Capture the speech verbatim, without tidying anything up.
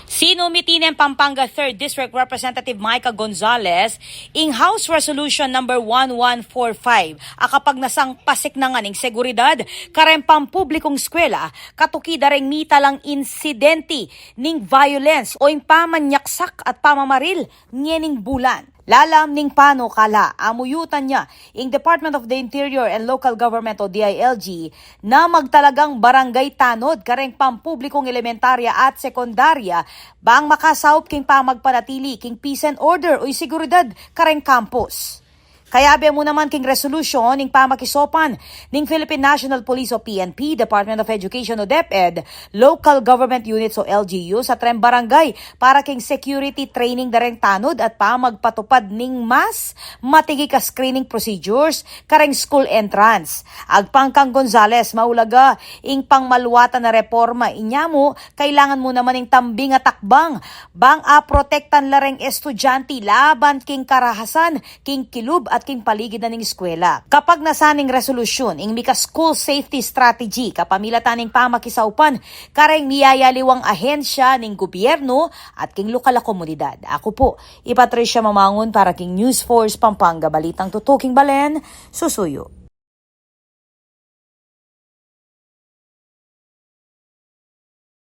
Sinumiti neng Pampanga third District Representative Micah Gonzalez ing House Resolution number one one four five, a kapagnasang pasiknangan ing seguridad kareng pampublikung eskwela, katuki da reng mitalang insidente ning violence o ing pamanyaksak at pamamaril ngening bulan. Lalam ning panukala, amuyutan na ing Department of the Interior and Local Government o D I L G na magtalagang barangay tanod kareng pampublikung elementarya at sekundarya bang makasaup king pamagpanatili king peace and order o seguridad kareng campus. Kayabe mu naman king resolusyon ing pamakisopan ning Philippine National Police o P N P, Department of Education o DepEd, local government units o L G Us at reng barangay para king security training da reng tanod at pamagpatupad ning mas matigik a screening procedures kareng school entrance. Agpang kang Gonzalez, maulaga ing pangmaluatan a reporma, inya mu, kailangan mu naman ing tambing a takbang bang aprotektan la reng estudyante laban king karahasan king kilub at king paligid na ning eskwela. Kapagnasan ning resolusyun ing mika school safety strategy kapamilatan ning pamakisaupan kareng miyayaliwang ahensya ning gubyernu at king lokal a komunidad. Aku pu i Patricia Mamangun para king News Force Pampanga, balitang tutuking balen, susuyu.